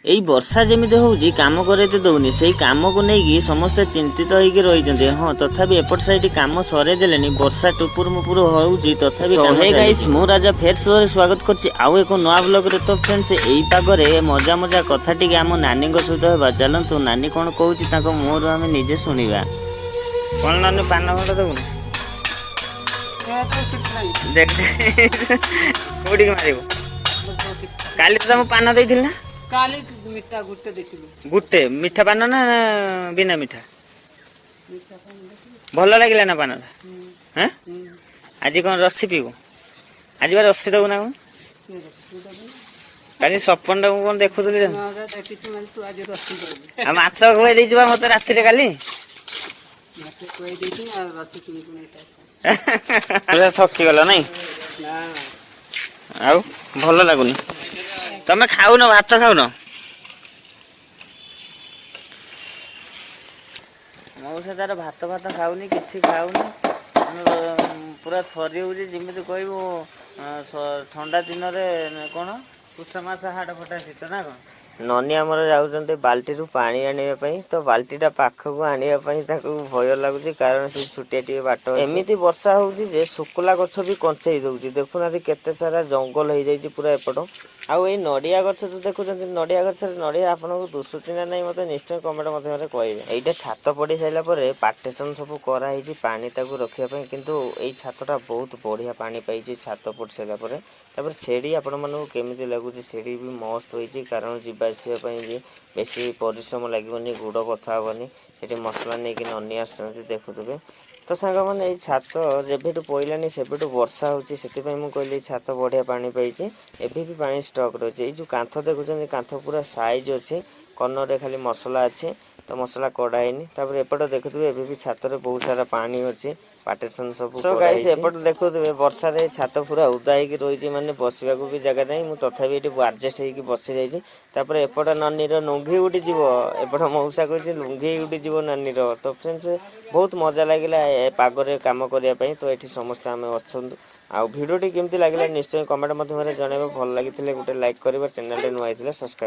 ଏଇ ବର୍ଷା ଯେମିତି ହେଉଛି, କାମ କରେଇ ତ ଦେଉନି। ସେଇ କାମକୁ ନେଇକି ସମସ୍ତେ ଚିନ୍ତିତ ହେଇକି ରହିଛନ୍ତି। ହଁ, ତଥାପି ଏପଟ ସାଇଡ୍ କାମ ସରେଇ ଦେଲେଣି। ବର୍ଷା ଟୁପୁର ମୁପୁର ହେଉଛି, ତଥାପି। ହେ ଗାଇସ୍, ମୁଁ ରାଜା ଫେର ସୋରେ ସ୍ୱାଗତ କରୁଛି ଆଉ ଏକ ନୂଆ ବ୍ଲଗରେ। ତ ଫ୍ରେଣ୍ଡସ୍, ଏଇ ପାଗରେ ମଜା ମଜା କଥା ଟିକେ ଆମ ନାନୀଙ୍କ ସହିତ ହେବା। ଚାଲନ୍ତୁ, ନାନୀ କ'ଣ କହୁଛି ତାଙ୍କ ମୁହଁରୁ ଆମେ ନିଜେ ଶୁଣିବା। କ'ଣ ନାନୀ, ପାନ ଖଣ୍ଡ ଦେବୁନି? ଦେଖ, କୋଉଠିକି ମାରିବୁ? କାଲି ତ ତମକୁ ପାନ ଦେଇଥିଲି ନା? କାଲି ମିଠା ଗୋଟେ ଦେଇଥିଲୁ। ଗୋଟେ ମିଠା ପାନ ନା ବିନା ମିଠା? ମିଠା ପାନ ଦେଇଥିଲୁ। ଭଲ ଲାଗିଲା ନା ପାନଟା? ହଁ। ଆଜି କ'ଣ ରସି ପିଇବୁ? ଆଜି ବା ରସି ଦବୁ ନା କ'ଣ? କାଲି ସପନଟା ମୁଁ କ'ଣ ଦେଖୁଥିଲି ଜାଣିଛୁ? ଦେଖିଛୁ ମାନେ ତୁ ଆଜି ରସି ଦେବୁ। ଆଉ ମାଛ ଖୁଆଇ ଦେଇଛୁ ବା ମତେ ରାତିରେ କାଲି। ମାଛ ଖୁଆଇ ଦେଇଛୁ ଆଉ ରସି କିଣିକି ନେଇକି। ପୁରା ଥକିଗଲ ନାଇଁ? ନା। ଆଉ ଭଲ ଲାଗୁନି? ତମେ ଖାଉନ, ଭାତ ଖାଉନ? ମଉସା ତାର ଭାତ ଫାତ ଖାଉନି, କିଛି ଖାଉନି, ପୁରା ଥରି ହେଉଛି। ଯେମିତି କହିବୁ ଥଣ୍ଡା ଦିନରେ କ'ଣ ପୁଷ ମାସ ହାଡ଼ ଫଟା ଶୀତ ନା କ'ଣ। ନନୀ ଆମର ଯାଉଛନ୍ତି ବାଲ୍ଟିରୁ ପାଣି ଆଣିବା ପାଇଁ। ତ ବାଲ୍ଟିଟା ପାଖକୁ ଆଣିବା ପାଇଁ ତାକୁ ଭୟ ଲାଗୁଛି, କାରଣ ସେ ଛୋଟିଆ ଟିକେ ବାଟ ଅଛି। ଏମିତି ବର୍ଷା ହେଉଛି ଯେ ଶୁକୁଲା ଗଛ ବି କଞ୍ଚେଇ ଦଉଛି। ଦେଖୁନାହାନ୍ତି, କେତେ ସାରା ଜଙ୍ଗଲ ହେଇଯାଇଛି ପୁରା ଏପଟ। ଆଉ ଏଇ ନଡ଼ିଆ ଗଛ ତ ଦେଖୁଛନ୍ତି, ନଡ଼ିଆ ଗଛରେ ନଡ଼ିଆ ଆପଣଙ୍କୁ ଦୁଶୁଛି ନା ନାହିଁ, ମୋତେ ନିଶ୍ଚୟ କମେଣ୍ଟ ମାଧ୍ୟମରେ କହିବେ। ଏଇଟା ଛାତ ପଡ଼ି ସାରିଲା ପରେ ପାର୍ଟିସନ୍ ସବୁ କରାହେଇଛି ପାଣି ତାକୁ ରଖିବା ପାଇଁ। କିନ୍ତୁ ଏଇ ଛାତଟା ବହୁତ ବଢ଼ିଆ ପାଣି ପାଇଛି ଛାତ ପଡ଼ି ସାରିଲା ପରେ। ତାପରେ ସିଢ଼ି ଆପଣମାନଙ୍କୁ କେମିତି ଲାଗୁଛି? ସିଢ଼ି ବି ମସ୍ତ ହୋଇଛି, କାରଣ ଯିବା ଆସିବା ପାଇଁ ବି ବେଶୀ ପରିଶ୍ରମ ଲାଗିବନି, ଗୋଡ଼ ବଥା ହେବନି। ସେଠି ମସଲା ନେଇକି ନନି ଆସୁଛନ୍ତି, ଦେଖୁଥିବେ ତ ସାଙ୍ଗମାନେ। ଏଇ ଛାତ ଯେବେଠୁ ପଡ଼ିଲାନି, ସେବେଠୁ ବର୍ଷା ହେଉଛି। ସେଥିପାଇଁ ମୁଁ କହିଲି ଏଇ ଛାତ ବଢ଼ିଆ ପାଣି ପାଇଛି। ଏବେ ବି ପାଣି ଷ୍ଟକ୍ ରହିଛି। ଏଇ ଯେଉଁ କାନ୍ଥ ଦେଖୁଛନ୍ତି, କାନ୍ଥ ପୁରା ସାଇଜ୍ ଅଛି। କର୍ଣ୍ଣରରେ ଖାଲି ମସଲା ଅଛି, ତ ମସଲା କଢ଼ା ହେଇନି। ତାପରେ ଏପଟେ ଦେଖୁଥିବେ, ଏବେ ବି ଛାତରେ ବହୁତ ସାରା ପାଣି ଅଛି। ପାର୍ଟିସନ୍ ସବୁ। ସୋ ଗାଇସ୍, ଏପଟେ ଦେଖୁଥିବେ, ବର୍ଷାରେ ଛାତ ପୁରା ଓଦା ହେଇକି ରହିଛି, ମାନେ ବସିବାକୁ ବି ଜାଗା ନାହିଁ। ମୁଁ ତଥାପି ଏଠି ଆଡ଼ଜଷ୍ଟ ହେଇକି ବସି ଯାଇଛି। ତାପରେ ଏପଟ ନାନୀର ଲୁଙ୍ଘି ଉଠିଯିବ। ଏପଟ ମଉସା କହୁଛି ଲୁଙ୍ଘି ଉଠିଯିବ ନାନୀର। ତ ଫ୍ରେଣ୍ଡସ୍, ବହୁତ ମଜା ଲାଗିଲା ଏ ପାଗରେ କାମ କରିବା ପାଇଁ। ତ ଏଠି ସମସ୍ତେ ଆମେ ଅଛନ୍ତି। ଆଉ ଭିଡ଼ିଓଟି କେମିତି ଲାଗିଲା, ନିଶ୍ଚୟ କମେଣ୍ଟ ମାଧ୍ୟମରେ ଜଣାଇବ। ଭଲ ଲାଗିଥିଲେ ଗୋଟେ ଲାଇକ୍ କରିବ, ଚ୍ୟାନେଲରେ ନୂଆ ହେଇଥିଲେ ସବସ୍କ୍ରାଇବ୍।